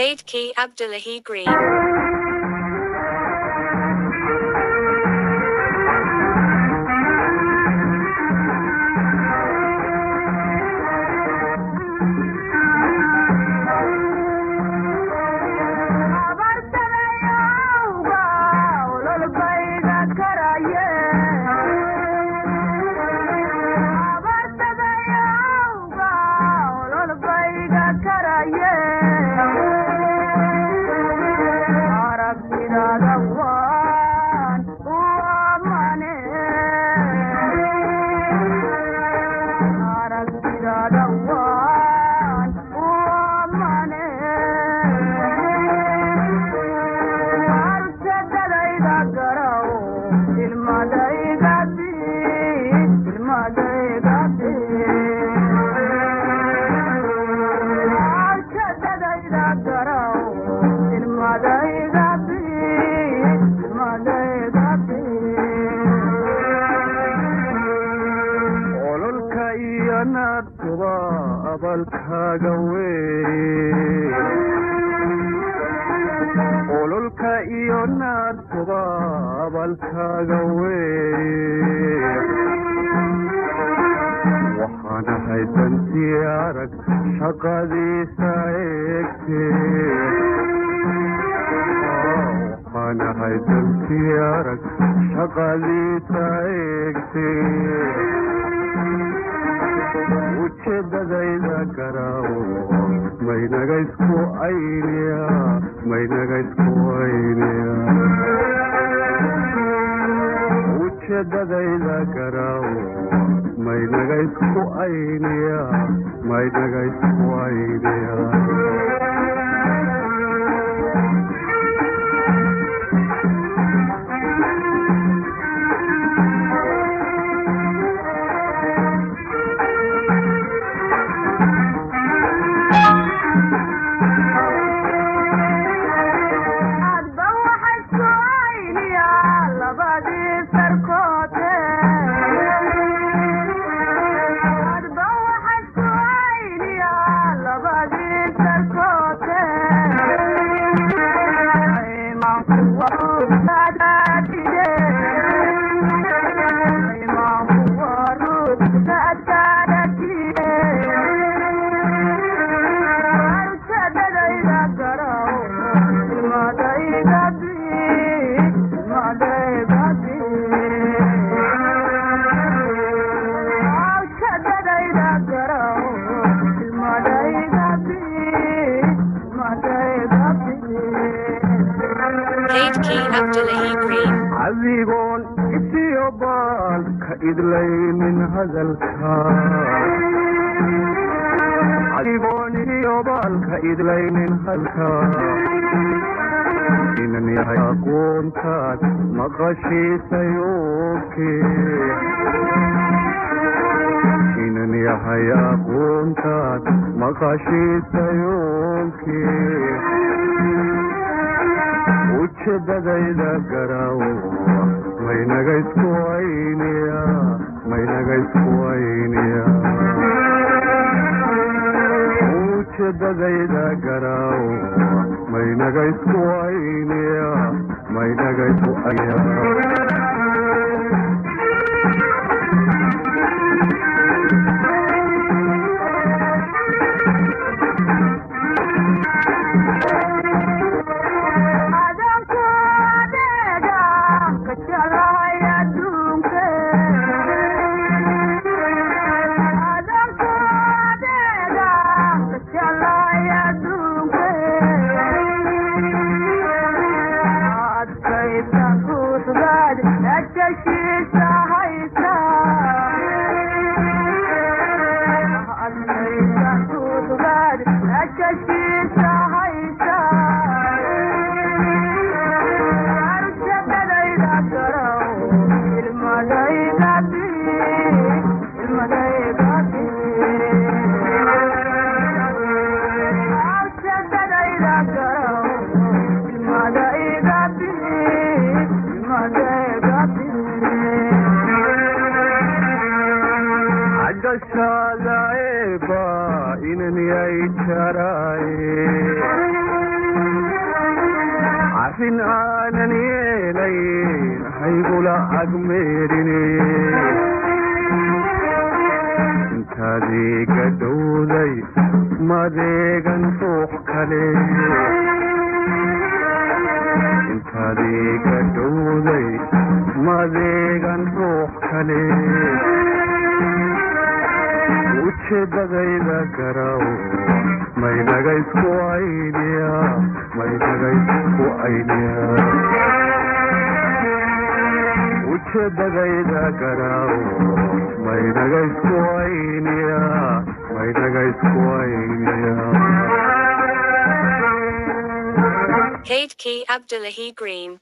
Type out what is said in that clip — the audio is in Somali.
Kaydkii Abdullahi Green. Ololka iyo naartuba abalkaaga weeye, ololka iyo naartuba abalkaaga weeye. Waxaan ahay dantii arag shaqadiisa eegtee, waxaan ahay dantii arag shaqadiisa eegtee. Ujeedadayda garaawo, maynaga isku ayniya, maynaga isku ayniya. Ujeedadayda garaawo, maynaga isku ayniya, maynaga isku ayniya. Adba waxa isku ayniyaa labadii sarkoote. Adba waxa isku ayniyaa labadii sarkoote. Kaydkii Abdullahi Green. Adigoon isiyo baal ka idlaynin hadalka, adigoon isiyo baal ka idlaynin hadalka, inan yahay aqoontaad maqashiisayuubke, inan yahay aqoontaad maqashiisayuubke. Ujeedadayda garaawo, maynaga isku ayniya, maynaga isku ayniya. Ujeedadayda garaawo, maynaga isku ayniya, maynaga isku ayniya. Adanku adeega ka jeclahay adduunka. Adanku adeega ka jeclahay adduunka. Adkaysa ruuxdaad ajashiisa haysa. Adkaysa ruuxdaad ajashiisa haysa. Arjadadayda garow, ilmadayda bi, ilmadayda bi. Arjadadayda garow, ilmadayda bi, ilmadayda bi. Cagashaada eeba inan yay jaraaye. Arrin aanan yeelayn haygula agmeerine. Intaad iga dhowday madeegan ruux kale, intaad iga dhowday madeegan ruux kale. Ujeedadayda garaw, maynaga isku ayniya, maynaga isku ayniya. Ujeedadayda garaw, maynaga isku ayniya, maynaga isku ayniya. Kate Key Abdullahi Green.